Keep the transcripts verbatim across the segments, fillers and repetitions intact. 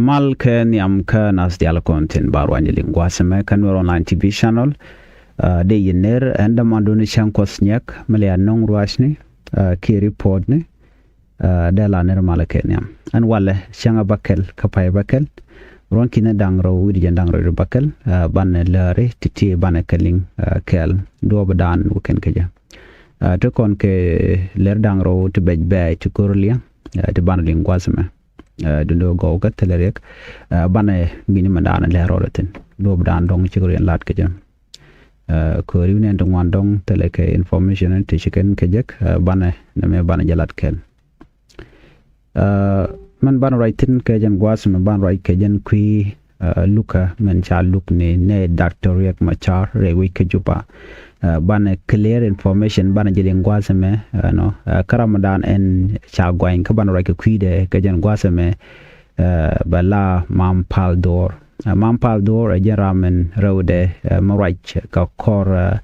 Mal kɛ nhiam kä nath diaal kɔn tin ba ruany liŋ gua̱a̱th ɛmɛ kä Nuer Online T V channel. Dee yɛ ner ɛn dämandun cäŋ Kuɔth Nyiɛk mi lɛ a nöŋ ruacni kiɛ report ni. Dee la ner mal kɛ nhiam ɛn walɛ cäŋ a bäkɛl kä pay bäkɛl. Ruɔ̱n ki̱n da̱ŋ rɛw wi̱cdɛ jiɛn da̱ŋ rɛw bäkɛl. Banɛ lääri ti̱ti̱ banɛ kɛ liŋ kɛɛl duɔ̱ɔ̱p dan wä kɛn kä jɛ. Ti kɔn kɛ lär da̱ŋ rɛw ti bɛc bɛɛc ti ko̱r liɛŋ ti banɛ liŋ gua̱a̱th ɛmɛ. Dundo gɔw kä thilɛ riɛk banɛ ŋi̱ni mɛ daanɛ lɛ rɔɔdɛ thi̱n duɔ̱ɔ̱p daan dɔ̱ŋ cik riɛn la̱t kɛ jɛ. Kööri wi̱nɛ ti ŋuan dɔ̱ŋ thilɛ kɛ information ti ci kɛn kɛ jek banɛ nɛ mɛ banɛ jɛ la̱t kɛn. Mɛn banɛ ruac thi̱n kɛ jɛn gua̱a̱th mɛ banɛ ruac kɛ jɛn kui̱ Lukä mɛn ca luk ni nɛ Doctor Riek Machar rɛy wec kä Juba. Banɛ clear information banɛ jɛ liŋ gua̱a̱th ɛmɛ ɛnɔ kä ram dan ɛn ca guany kä banɛ ruac kɛ kui̱dɛ kɛ jɛn gua̱a̱th ɛmɛ. Bɛ la Mam Pal Dhuɔr. Mam Pal Dhuɔr ɛ jɛn ram ɛn rɛwdɛ mi ruac kɛ kɔr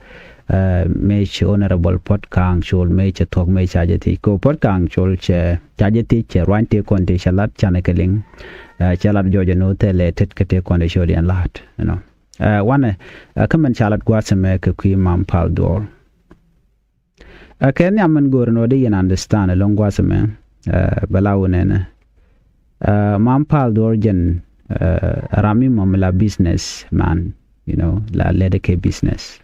mec Honorable Puɔt Kaŋ Col mec cɛ thuɔ̱k mec ca jɛ thiec kɛ Puɔt Kaŋ Col cɛ ca jɛ thiec cɛ ruany tëë kɔn tëë cɛ lat canɛ kɛ liŋ. Cɛ lat jɔɔc ɛn ɣöö thilɛ tet kä tëë kɔn tëë cɔl yɛn la̱a̱t ɛnɔ. Wanɛ kä mɛn ca lat gua̱a̱th ɛmɛ kɛ kui̱ Mam Pal Dhuɔr. Kɛ nhiam mɛn go̱o̱r ɛn ɣöö dee yɛn understand ɛlɔ̱ŋ gua̱a̱th ɛmɛ. Bɛ la wä nɛnɛ Mam Pal Dhuɔr jɛn ram mi mɔ mi la business man, you know, la lɛt kɛ business.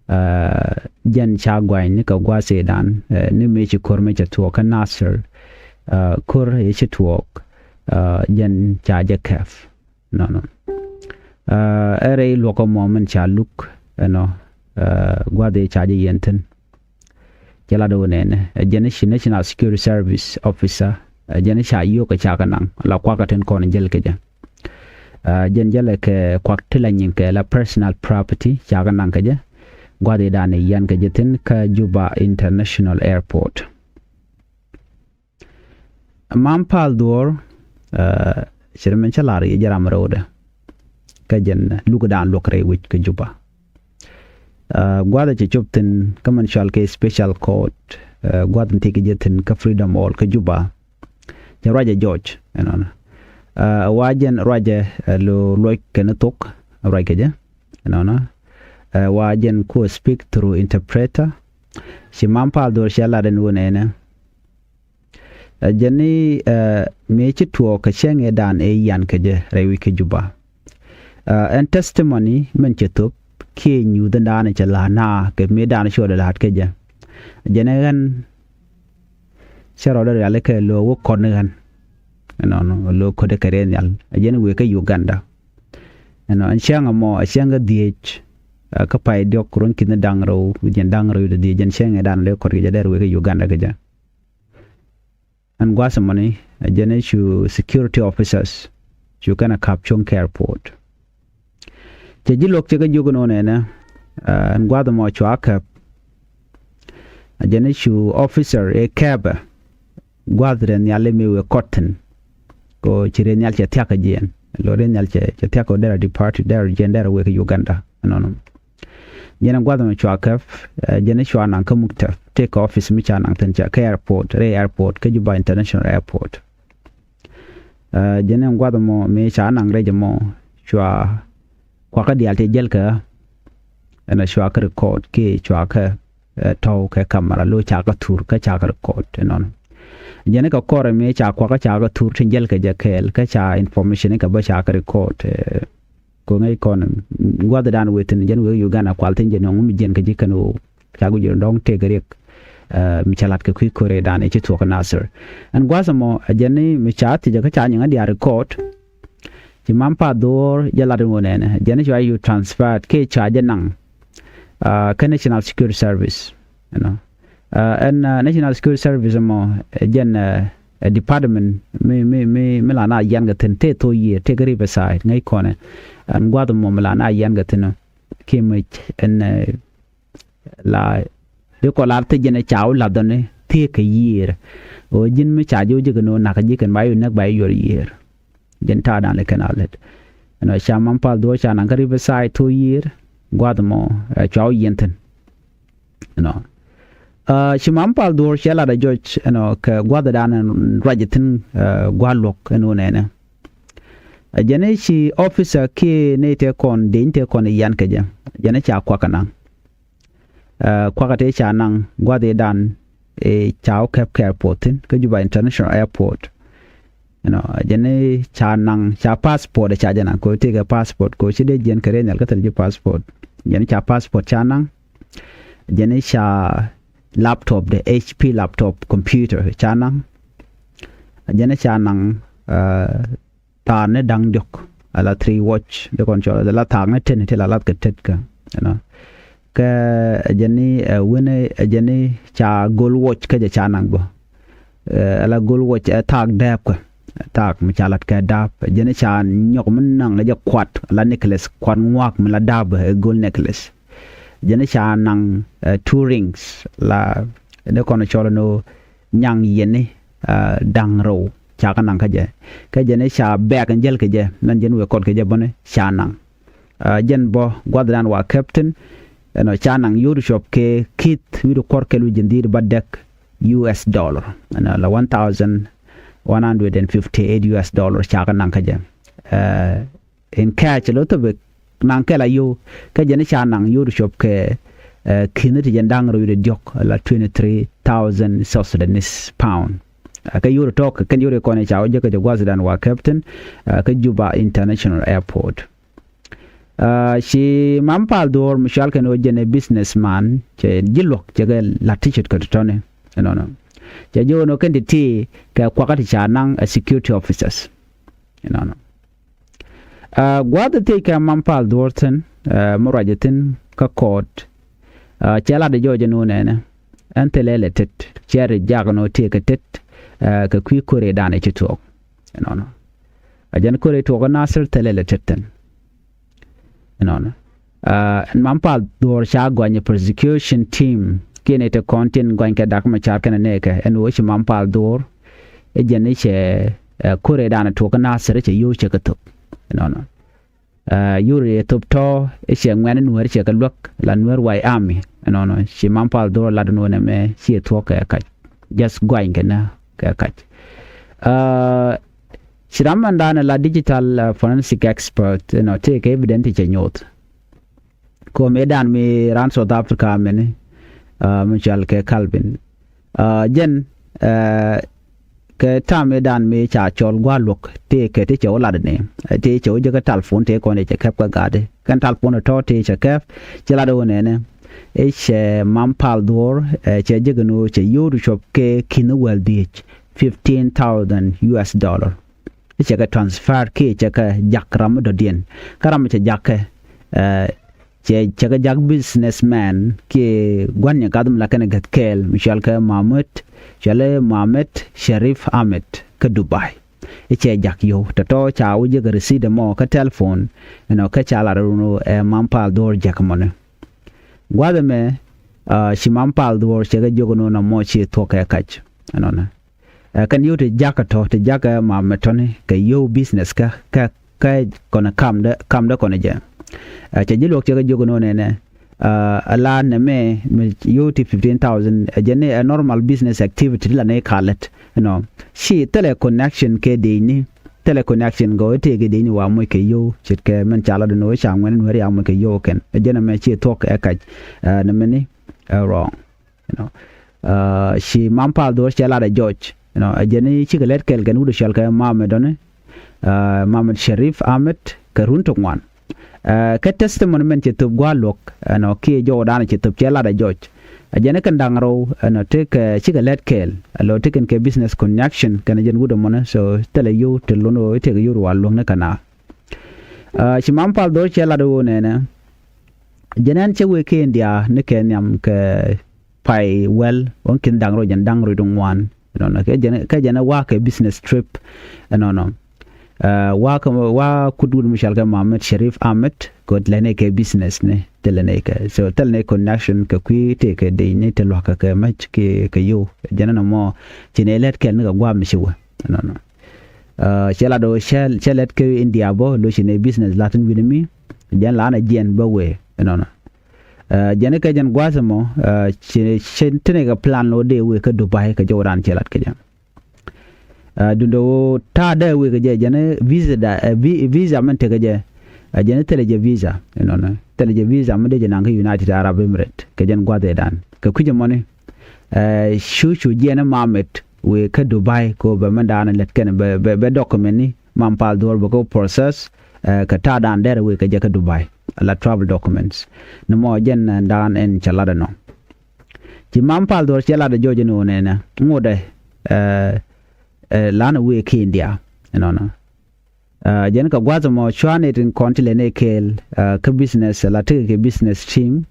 Jɛn ca guany ni kɛ gua̱a̱th ëëdan ni mëë ci ko̱r mëë cɛ tuɔɔk kä Nasir. Ko̱r yɛ ci tuɔɔk jɛn ca jɛ kɛp nɔnɔ. Ɛ rɛy luɔkä mɔ min ca luk ɛnɔ gua̱a̱th ëë ca jɛ yɛn thi̱n. Cɛ lat wä nɛnɛ ɛ jɛn ci National Security Service Officer ɛ jɛn ca yio̱k ɛ ca kɛ naŋ la kuakä tin kɔn jäl kɛ jɛ. Jɛn jälɛ kɛ kuak ti la nyin kɛ la personal property ca kɛ naŋ kɛ jɛ. Gua̱a̱th ëëdan ɛ yɛn kɛ jɛ thi̱n kä Juba International Airport. Mam Pal Dhuɔr cɛ min cä lar yɛ jɛ ram rɛwdɛ kä jɛn luk dan luɔk rɛy wec kä Juba. Gua̱a̱th cɛ cop thi̱n kä min cɔal kɛ special court. Gua̱a̱th in thik jɛ thi̱n kä Freedom Hall kä Juba. Cɛ ruacɛ jɔc ɛnɔnɔ. Wa jɛn ruacɛ lo luɔc kɛn thok ruac kɛ jɛ ɛnɔnɔ. Wa jɛn ku speak through interpreter. Ci Mam Pal Dhuɔr cɛ lat ɛn wä nɛnɛ. Ɛ jɛn ni mëë ci tuɔɔk kɛ cäŋ ëëdan ëë yan kɛ jɛ rɛy wi̱c kä Juba. Ɛn testimony mɛn cɛ thop kiɛ nyuuth ɛn daanɛ cɛ la̱a̱t na kɛ mëë daanɛ cuɔt ɛ la̱a̱t kɛ jɛ. Jɛn ɛ ɣän cɛ rɔɔdɛ riali kɛ lo̱o̱ wä kɔn ni ɣän. Ɛnɔnɔ lo̱o̱ ko̱dɛ kɛ rɛy nhial ɛ jɛn wëë kä Uganda. Ɛnɔ ɛn cäŋ ɛmɔ ɛ cäŋ kä dhiec. Kä pay diɔk ruɔ̱n ki̱n da̱ŋ rɛw jɛn da̱ŋ rɛw dɛ dhiec jɛn cäŋ ëëdan lɛ kɔt kɛ jɛ dɛr wëë kä Uganda kɛ jɛ. Ɛn gua̱a̱th ɛmɔni ɛ jɛn cu security officers cu kɛn a ka̱p cuɔ̱ŋ kɛ airport. Cɛ ji̱ luɔk cɛ kɛ jiök ɛn ɣöö nɛnɛ ɛn gua̱a̱th ɛmɔ cua kɛp. Ɛ jɛn cu officer ëë kɛpɛ gua̱a̱th rɛy nhial ëë mëë wëë kɔt thi̱n. Kɛ ɣöö ci rɛy nhial cɛ thia̱k kɛ jiɛn lo rɛy nhial cɛ thia̱k kɛ ɣöö derɛ departed derɛ jiɛn derɛ wëë kɛ Uganda ɛnɔnɔ. Jɛn ɛ gua̱th ɛmɔ cua kɛp. Jɛn ɛ cua naŋ kä muktab tëëkɛ office mi ca naŋ thi̱n ca kä airport rɛy airport kä Juba International Airport. Jɛn ɛ gua̱th ɛmɔ mëë ca naŋ rɛc ɛmɔ cua kuakä diaal tëë jäl kɛ ɣä. Ɛn ɛ cua kä record kiɛ cua kä tɔ̱w kɛ camera lo ca kä thur kä ca kä record ɛnɔnɔ. Jɛn ɛ kɛ kɔrɛ mëë ca kuakä ca kä thur tin jäl kɛ jɛ kɛɛl kä ca information kɛ bä ca kä record. Ko ŋäc kɔn gua̱thdan wëë thi̱n jɛn wëë Uganda kual thi̱n jɛ nɔŋ mi jiɛn kä ji̱ kɛn ɣöö ca guic rɔ dɔ̱ŋ tëëk riɛk. Mi cä lat kɛ kui̱ ko̱rɛ dan ëë ci thuɔ̱k kä Nasir. Ɛn gua̱th ɛmɔ ɛ jɛn ni mi ca thi̱cä kä ca nyiŋä diaal record. Ci Mam Pal Dhuɔr jɛ lat in wä nɛnɛ ɛ jɛn ni cua you transferred kɛ ca jɛ naŋ kä National Security Service. Ɛn National Security Service ɛmɔ ɛ jɛn ɛ department mi mi mi mi la na yian kɛ thi̱n tëë thok yiëër tëë kä Riverside ŋäc kɔnɛ. Ɛn gua̱th ɛmɔ mi la na yian kɛ thi̱n kiɛ mec ɛn la di kɔ lar thi̱ jɛn ɛ ca wä la̱th dhɔni thiee kɛ yiëër. Ɣöö ji̱n mi ca ji̱ wä ji̱ kɛ no̱o̱ŋ na̱k ji̱ kɛn ba yɛ näk ba yɛ yuɔr yiëër. Jɛn ta̱a̱ da̱a̱n lɛ kɛn a lät ɛnɔ ca Mam Pal Dhuɔr ca naŋ kä Riverside thok yiëër gua̱th ɛmɔ ɛ cua wä yiɛn thi̱n. Ɛnɔ ci Mam Pal Dhuɔr cɛ lat ɛ jɔc ɛnɔ kɛ gua̱thdan ɛn ruac ɛ thi̱n gua̱a̱th luɔ̱k ɛn ɣöö nɛnɛ. Ɛ jɛn i̱ ci officer kiɛ nɛy tëë kɔn dëny tëë kɔn i̱ yian kɛ jɛ. Jɛn i̱ ca kuakä naŋ. Ɛ, kuakä tëë ca naŋ gua̱th i̱ dan i̱ ca wä kɛp kɛ airport thi̱n kä Juba International Airport. You know, jɛn i̱ ca naŋ ca passport ɛ ca jɛ naŋ kɛ ɣöö tëëkɛ passport kɛ ɣöö ci dee jiɛn kɛ rɛy nhial kä thil ji̱ passport. Jɛn i̱ ca passport ca naŋ. Jɛn i̱ ca laptop de H P laptop computer ca naŋ. Jɛn i̱ ca naŋ, ɛ, thaakni da̱ŋ diɔ̱k ala three watch dee kɔn cɔl ala thaakni ten ti la lath kɛ tet kä, you know. Kä ɛ jɛn i̱, ɛ, wen ɛ jɛn i̱ ca gold watch kä jɛ ca naŋ bä. Ɛ, ala gold watch ɛ thaak dääp kä, thaak mi ca lat kɛ dääp. Ɛ jɛn i̱ ca nyɔk mi naŋ ɛ jɛ kuat ala necklace, kuat ŋuak mi la dääp ɛ gold necklace. Jɛn i̱ ca naŋ, ɛ, two rings la dee kɔn cɔl ni nyaŋ yieni, ɛ, da̱ŋ rɛw ca kɛ naŋ kä jɛ. Kä jɛn i̱ ca bɛɛk in jäl kɛ jɛ mɛn jɛn wëë kɔt kɛ jɛ bäni ca naŋ. Ɛ, jɛn bä gua̱thdan wa captain ɛnɔ ca naŋ yio̱w ti cuɔp kɛ ki̱th wi̱cdɛ kuɔr kɛl wi̱c ji̱n dhi̱i̱t ba dɛk U S dollar, ɛnɔ la one thousand one hundred and fifty eight U S dollar ca kɛ naŋ kä jɛ. Ɛ, in cash lo thop naŋ kɛl a yio̱w. Kä jɛn i̱ ca naŋ yio̱w ti cuɔp kɛ, ɛ, ki̱n ti jɛn da̱ŋ rɛw wi̱cdɛ diɔ̱k la twenty three thousand South Sudanese pound. Ɛ, kä yio̱w ti tɔ̱ kɛ kɛn yio̱w ti kɔn i̱ ca wä jek kä jɛ gua̱thdan wa captain, ɛ, kä Juba International Airport. Ɛ, ci Mam Pal Dhuɔ̱ɔ̱r mi cual kɛn ɣöö jɛn ɛ businessman cɛ ji̱ luɔ̱k cɛ kɛ la̱t ti ce̱tkɛ tɔ̱tɔ̱ni. Ɛnɔnɔ cɛ ji̱ ɣöö nɔ kɛn ti ti kɛ kuakä ti ca naŋ ɛ security officers. Ɛnɔnɔ, ɛ, gua̱a̱th ɛ thiec kɛ Mam Pal Dhuɔ̱ɔ̱r thi̱n, ɛ, mi ruac ɛ thi̱n kä court. Ɛ, cɛ lat ɛ jɔɔc ɛn ɣöö nɛnɛ ɛn thilɛ lɛ tet cɛ ri jak ɛn ɣöö tëëkɛ tet, ɛ, kɛ kui̱ ko̱rɛ danɛ ci tuɔɔk. Ɛnɔnɔ, ɛ jɛn ko̱rɛ tuɔɔk ɛ Nasir thilɛ lɛ tet thi̱n. Ɛnɔnɔ, ɛ, ɛn Mam Pal Dhuɔ̱ɔ̱r ca gɔany ɛ prosecution team kiɛ nɛy te kɔn tin gɔany kɛ Dak Macar kɛnɛ nɛɛkɛ ɛn ɣöö ci Mam Pal Dhuɔ̱ɔ̱r ɛ jɛn i̱ cɛ, ɛ, ko̱rɛ danɛ tuɔɔk ɛ Nasir cɛ yio̱w cɛ kɛ thop. Ɛnɔnɔ, ɛ, yio̱w ri ɛ thop tɔ̱ i̱ cɛ ŋuɛ̈ni Nuäär cɛ kɛ luäk la Nuäär White Army. Ɛnɔnɔ, ci Mam Pal Dhuɔ̱ɔ̱r lat ɛn ɣöö nɛmɛ ci ɛ thuɔ̱k kɛ kac. Just gɔany kɛ nä kɛ kac. Ɛ, ci ram ɛn danɛ la digital, ɛ, forensic expert, you know, tëëkɛ evidence ti cɛ nyoth. Kɔ mëëdan mi raan South Africa mɛni, ɛ, mi cɔal kɛ Calvin. Ɛ, jɛn, ɛ, kɛ ta̱a̱ mëëdan mi ca cɔl gua̱a̱r luɔ̱k tëëkɛ ti cɛ wä lat ni, ɛ, ti cɛ wä jek kä telephone tëë kɔn cɛ kɛp kä ga̱a̱di. Kɛn telephone tɔ̱ ti cɛ kɛp ci lat ɣöö nɛnɛ i̱ cɛ Mam Pal Dhuɔ̱ɔ̱r, ɛ, cɛ jek ɛn ɣöö cɛ yio̱w ti cuɔp kɛ ki̱n wäl dhiec, fifteen thousand U S dollar. I̱ cɛ kɛ transfer kiɛ cɛ kɛ jak ram mi dɔ̱diɛn. Kä ram mi cɛ jak kɛ, ɛ, cɛ, cɛ kɛ jak businessman kiɛ gua̱n nyɛ gath mi la kɛn ɛ gɛth kɛɛl mi cɔal kɛ Mohamed, cɔal i̱ Mohamed Sharif Ahmed kä Dubai. I̱ cɛ jak yio̱w tɔ̱tɔ̱ ca wä jek receipt ɛmɔ kä telephone, you know, kä ca lar ɛn ɣöö ɛ Mam Pal Dhuɔ̱ɔ̱r jak mɔni. Gua̱th ɛmɛ, ɛ, ci Mam Pal Dhuɔ̱ɔ̱r cɛ kɛ jiök ɛn ɣöö nɔmɔ ci thuɔ̱k kɛ kac. Ɛnɔnɔ, ɛ, kɛn yio̱w ti jakä tɔ̱, ti jakä Mohamed tɔ̱ni kɛ yio̱w business kä, kä, kä kɔnɛ kamdä, kamdä kɔnɛ jɛ. Ɛ, cɛ ji̱ luɔ̱k cɛ kɛ jiök ɛn ɣöö nɛnɛ, ɛ, ala nɛmɛ mi yio̱w ti fifteen thousand, ɛ, jɛn ni ɛ normal business activity ti la ni kalät, you know. Ci thilɛ connection kɛ dëëcni, thilɛ connection gɔw i̱ tëëkɛ dëëcni wa moc kɛ yio̱w ce̱tkɛ mɛn ca lat ɛn ɣöö ca ŋuɛ̈ni Nuäär ya moc kɛ yio̱w kɛn. Ɛ jɛn ɛmɛ ci thuɔ̱k ɛ kac, ɛ, nɛmɛni, ɛ, wrong. You know, ɛ, ci Mam Pal Dhuɔ̱ɔ̱r cɛ lat ɛ jɔc, you know, ɛ jɛn i̱ cikɛ lät kɛɛl kɛn wut ɛ cɔal kɛ Mohamed dɔ̱ni, ɛ, Mohamed Sharif Ahmed kɛ run ti ŋuan. Ɛ, kɛ testimony mɛn cɛ thop gua̱a̱r luɔ̱k, you know, kiɛ jɔwdan cɛ thop cɛ lat ɛ jɔc. Ɛ jɛn i̱ kɛn da̱ŋ rɛw, you know, tekɛ cikɛ lät kɛɛl, ɛ lo̱ tekɛn kɛ business connection kɛn ɛ jɛn wut ɛmɔni, so thilɛ yio̱w ti lun ɣöö i̱ tekɛ yio̱w ti wa luäŋni kɛ na. Ɛ, ci Mam Pal Dhuɔ̱ɔ̱r cɛ lat ɣöö nɛnɛ jɛn ɛn cɛ wëë kɛ India ni kɛ nhiam kɛ pay wäl ɣän ki̱n da̱ŋ rɛw jɛn da̱ŋ rɛw ti ŋuan. Ɛnɔnɔ, kɛ jɛn, kɛ jɛn ɛ wa̱a̱ kɛ business trip. Ɛnɔnɔ, ɛ, wa̱a̱ kɛ, wa̱a̱ kut wut mi cɔal kɛ Mohamed Sharif Ahmed kɛ ɣöö thilɛ nɛy kɛ business ni, thilɛ nɛy kɛ, so thilɛ nɛy connection kɛ kui̱ tëëkɛ dëëcni ti lua̱kä kɛ mec kɛ, kɛ yio̱w. Jɛn ɛnɔmɔ ci nɛy lät kɛɛl ni kɛ gua̱a̱ mi ci wä. Ɛnɔnɔ, ɛ, cɛ lat ɣöö cɛ, cɛ lät kɛ India bä lo̱c ci nɛy business la̱t in wi̱ni mi. Jɛn la ɛn ɛ jiɛn bä wëë, ɛnɔnɔ. Ɛ, jɛn i̱ kɛ jɛn gua̱a̱th ɛmɔ, ɛ, ci, ci, ti nɛy kɛ plan lo̱ dee wëë kä Dubai kɛ jɔwdan cɛ lat kɛ jɛ. Ɛ, duundɛ ɣöö ta̱a̱ dee wëë kɛ jɛ jɛn visa da, ɛ, vi-, visa min tekɛ jɛ. Ɛ, jɛn thilɛ jɛ visa, you know, nɔ. Thilɛ jɛ visa mi dee jɛ naŋ kä United Arab Emirates kɛ jɛn gua̱thdan. Kɛ kui̱c ɛmɔni, ɛ, cu cu jiɛn ɛ Mohamed wëë kä Dubai kɛ ɣöö bɛ mindan lät kɛn bɛ, bɛ, bɛ document ni Mam Pal Dhuɔr bɛ kɛ process, ɛ, kɛ ta̱a̱dan derɛ wëë kɛ jɛ kä Dubai. La travel documents. Ni mɔ jɛn, ɛ, dan ɛn cɛ lat ɛnɔ. Ci Mam Pal Dhuɔr cɛ lat ɛ jɔɔc ɛn ɣöö nɛnɛ ŋotdɛ, ɛ, ɛ, lan ɛ wëë kä India ɛnɔnɔ. Ɛ, jɛn kɛ gua̱th ɛmɔ cuanɛ tin kɔn ti lɛ nɛ kɛɛl, ɛ, kä business, la tekɛ kɛ business team.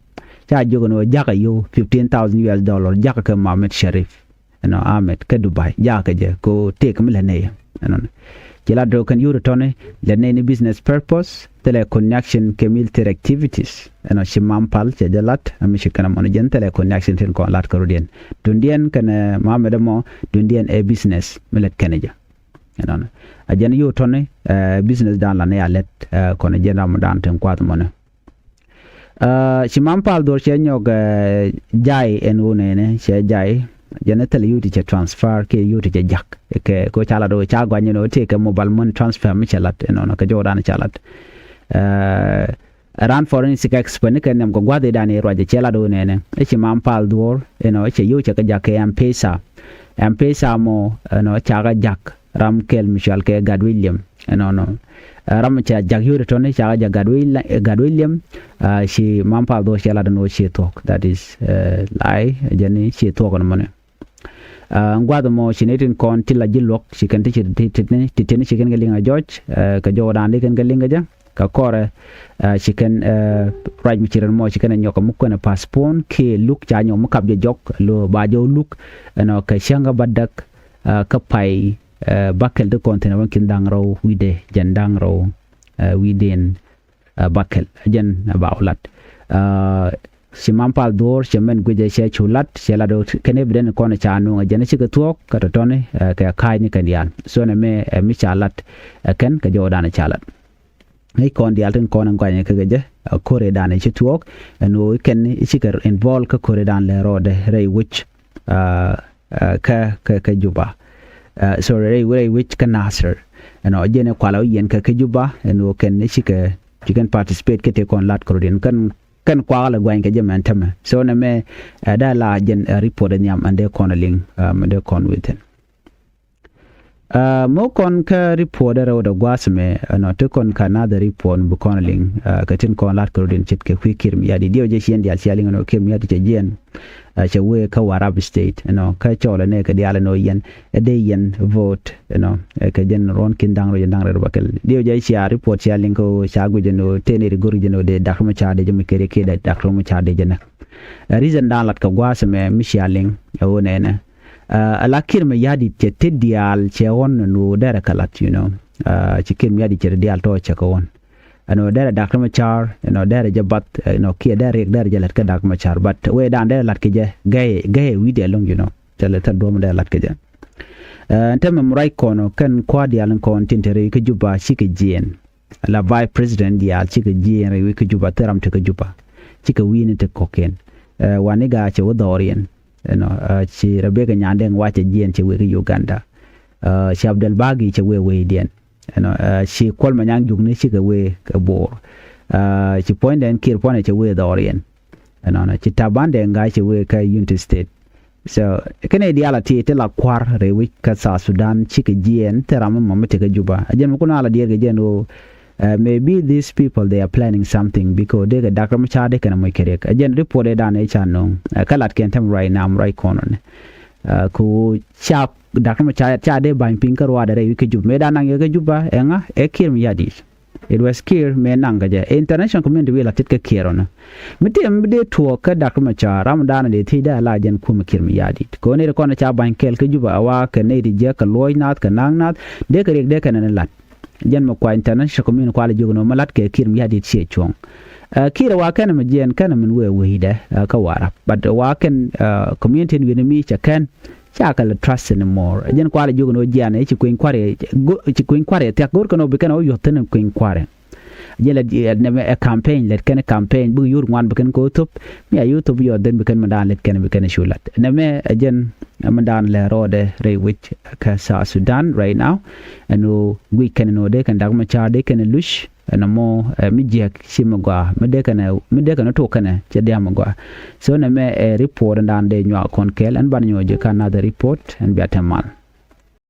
Ca jiök ɛn ɣöö jakä yio̱w fifteen thousand U S dollar jakä kɛ Mohamed Sharif, you know, Ahmed kä Dubai, jakä kɛ jɛ kɛ ɣöö tëëk mi lɛ nɛy. You know, ci la do̱k kɛn yio̱w ti tɔ̱ni lɛ nɛy ni business purpose, thilɛ connection kɛ military activities. You know, ci Mam Pal cɛ jɛ lat, ɛ mi ci kɛn ɛmɔ ni jɛn thilɛ connection tin kɔn lat kɛ rɔ̱diɛn. Duundiɛn kɛnɛ Mohamed ɛmɔ, duundiɛn ɛ business mi lät kɛn jɛ. Ɛnɔnɔ. A jɛn yio̱w tɔ̱ni, ɛ, business dan la ni a lät, ɛ, kɔn jɛn ramdan tin kuath mɔnɛ. Ɛ, ci Mam Pal Dhuɔr cɛ nyɔk, ɛ, jay ɛn ɣöö nɛnɛ cɛ jay. Jɛn thilɛ yio̱w ti cɛ transfer kiɛ yio̱w ti cɛ jak. Kɛ, kɛ ca lat ɣöö ca guany ɛn ɣöö tëëkɛ mobile money transfer mi cɛ lat ɛnɔnɔ kɛ jɔwdan ca lat. Ɛ, ran forensic expert ni kɛ nhiam kɛ gua̱thidan i̱ ruac cɛ lat ɣöö nɛnɛ. I̱ ci Mam Pal Dhuɔr, you know, cɛ yio̱w cɛ kɛ jak kɛ M-Pesa. M-Pesa mɔ, you know, ca kɛ jak ram kɛl mi cɔal kɛ Gatwec Liɛm, you know, nɔ. Ɛ, ram cɛ jak yio̱w ti tɔ̱ni ca kɛ jak Gatwec, Gatwec Liɛm, ɛ, ci Mam Pal Dhuɔr cɛ lat ɛn ɣöö ci thuɔ̱k. That is, ɛ, lie, jɛn i̱ ci thuɔ̱k ɛn mɔnɛ. Ɛ, gua̱th ɛmɔ ci nɛy tin kɔn ti la ji̱ luɔ̱k ci kɛn ti ci, ti, ti, ti, ti, ti ci kɛn kɛ liŋ a jɔc, ɛ, kɛ jɔwdan di kɛn kɛ liŋ kɛ jɛ. Kɛ kɔrɛ, ɛ, ci kɛn, ɛ, ruac mi ci rɛn mɔ ci kɛn ɛ nyɔk mi kuɛn ɛ postpone kiɛ luk ca nyɔk mi kap jɛ jɔk lo ba jɛ wä luk, ɛnɔ, kɛ cäŋ kä bädäk, ɛ, kä pay, ɛ, bäkɛl ti kɔn thi̱n ɛ wä kin da̱ŋ rɛw wi̱cdɛ jɛn da̱ŋ rɛw, ɛ, wi̱cdɛn, ɛ, bäkɛl. Ɛ jɛn ɛ ba wä lat. Ɛ, ci Mam Pal Dhuɔr cɛ mɛn guicɛ cɛ cu lat, cɛ lat ɣöö kɛn evidence kɔn ca nuŋ ɛ jɛn cikɛ thuɔ̱k kɛ tɔ̱tɔ̱ni, ɛ, kɛ ka̱a̱cni kɛn diaal. So nɛmɛ, ɛ, mi ca lat, ɛ, kɛn kɛ jɔwdan ca lat. Ŋäc kɔn diaal tin kɔn in guanyɛ kä kɛ jɛ, ɛ, ko̱ridan ci tuɔɔk ɛn ɣöö kɛn i̱ cikɛ involve kä ko̱ridan lɛ rɔɔdɛ rɛy wec, ɛ, ɛ, kä, kä, kä Juba. Ɛ, sorry, rɛy, rɛy wec kä Nasir. Ɛnɔ jɛn i̱ kualɛ wä yɛn kä, kä Juba ɛn ɣöö kɛn i̱ cikɛ, ci kɛn participate kä tëë kɔn lat ko̱ridan. Kɛn, kɛn kuakä lɛ guany kɛ jɛ mɛn tämɛ. So nɛmɛ, ɛ, dee la jɛn, ɛ, report ɛ nhiam ɛn dee kɔn ɛ liŋ, ɛ, mɛ dee kɔn within. Ɛ, mɔ kɔn kä report ɛ rɛw dɛ gua̱a̱th mɛ, ɛnɔ, ti kɔn kä another report bi kɔn liŋ, ɛ, kɛ tin kɔn lat kɛ rɔ̱diɛn ce̱tkɛ kui̱ Kiir Mayardit. Diɛw jɛ ciɛn diaal cia liŋ ɛnɔ Kiir Mayardit cɛ jiɛn, ɛ, cɛ wee kä Warrap State, ɛnɔ, kä cɔɔl ɛnɛ kɛ diaal ɛnɔ yɛn, ɛ dee yɛn vote, ɛnɔ, ɛ, kɛ jɛn ruɔ̱n ki̱n da̱ŋ rɛw jɛn da̱ŋ rɛw bäkɛl. Diɛw jɛ cia report cia liŋ kä ca guic ɛnɔ tëë nɛy ti go̱r jɛn ɔ dee da̱k mi ca dee jɛ mi keri kiɛ dee da̱k mi ca dee jɛ nɛ. Ɛ, reason da̱a̱n lat kɛ gua̱a̱th mɛ mi cia liŋ, ɛ, ɣöö nɛnɛ. Ɛ, ala Kiir Mayardit cɛ tet diaal cɛ ɣɔn ɛn ɣöö derɛ kɛ lat, you know. Ɛ, ci Kiir Mayardit cɛ tet diaal tɔ̱ cɛ kɛ ɣɔn. Ɛn ɣöö derɛ Dak Macar, you know, derɛ jɛ bath, you know, kiɛ derɛ riɛk derɛ jɛ lat kä Dak Macar. But wee dan derɛ lat kɛ jɛ gɛy, gɛy wi̱i̱dɛ ɛlɔ̱ŋ, you know. Thilɛ thil duɔ̱ɔ̱p derɛ lat kɛ jɛ. Ɛ, ɛn täämɛ mi ruac kɔn ɔ kɛn kua̱r diaal in kɔn tin te rɛy kä Juba cikɛ jiɛɛn. La vice president diaal cikɛ jiɛɛn rɛy wec kä Juba, thil ram te kä Juba. Cikɛ wi̱i̱ni te kɔ̱kiɛn. Ɛ, Waniga cɛ wä dhɔriɛn. Ɛnɔ, ɛ, ci Rebecca Nyandeng Wai cɛ jiɛɛn cɛ wee kä Uganda. Ɛ, ci Abdel Bagi cɛ wee wecdiɛn. Ɛnɔ, ɛ, ci Kuol Manyang Jukni cikɛ wee kɛ Bor. Ɛ, ci puɔ̱nydɛn Kiir puɔ̱nydɛ cɛ wee dhɔriɛn. Ɛnɔnɔ, ci Taban Deng Gai cɛ wee kä Unity State. So kɛnɛ diaal a ti ti la kua̱r rɛy wec kä South Sudan cikɛ jiɛɛn thil ram mɔ mi te kä Juba. A jɛn mi kun a la diɛɛr kɛ jɛn ɣöö, ɛ, maybe these people they are planning something because dee kɛ Dak Macar dee kɛn a moc kɛ riɛk. A jɛn report ëë dan ëë ca no̱o̱ŋ. Ɛ, kä lat kɛn tɛm ruac nam ruac kɔn ɔni. Ɛ, kɛ ɣöö ca Dak Macar ca dee ba̱ny piny kä ruaadɛ rɛy wec kä Juba. Mëë dan naŋ yɛ kä Juba ɛŋa ɛ Kiir Mayardit. It was Kiir mëë naŋ kä jɛ. International community wi̱i̱ la tit kä Kiir ɔnɔ. Mi tëë mi dee tuɔɔk kä Dak Macar ram dan dee thiec dee a la jɛn kumɛ Kiir Mayardit. Kɛ ɣöö nɛy ti kɔn ca ba̱ny kɛɛl kä Juba a wa kɛ nɛy ti jiäk kɛ luɔc nath kɛ na̱a̱ŋ nath. Dee kɛ riɛk dee kɛn ni lat. Jɛn mi kua international community kua la jiök ni ɣöö mi lat kɛ Kiir Mayardit ciɛ cuɔ̱ŋ. Ɛ, Kiir a wa kɛn mi jiɛɛn kɛn min wee wecdɛ, ɛ, kä Warrap. But a wa kɛn, ɛ, community in wi̱ni mi cɛ kɛn. Ca kɛ lɛ trust anymore. Jɛn kualɛ jiök ni ɣöö jiɛn i̱ ci kueny kua̱riɛ, ci kueny kua̱riɛ thia̱k go̱o̱r kɛn ɣöö bi kɛn ɣöö yuɔ̱th thi̱n kueny kua̱riɛ. jɛ lɛ nɛmɛ ɛ campaign lɛt kɛn campaign bik yur ŋuan bi kɛn kɛ wä thop. Mi a yur thop yɔth dhen bi kɛn mi daan lɛt kɛn bi kɛn cu lat nɛmɛ ɛ jɛn mi daan lɛ rɔɔdɛ rɛy wec kɛ South Sudan right now. Ɛn ɣöö guic kɛn ɛn ɣöö dee kɛn dak mi caar dee kɛn luc ɛn ɛmɔ mi jiɛk ci mi gɔaa mi dee kɛn mi dee kɛn tok kɛn cɛ diaam mi gɔaa. So nɛmɛ ɛ report ɛn daan dee nyuak kɔn kɛɛl ɛn ban nyuɔc jɛ ka another report ɛn bia tɛm mal.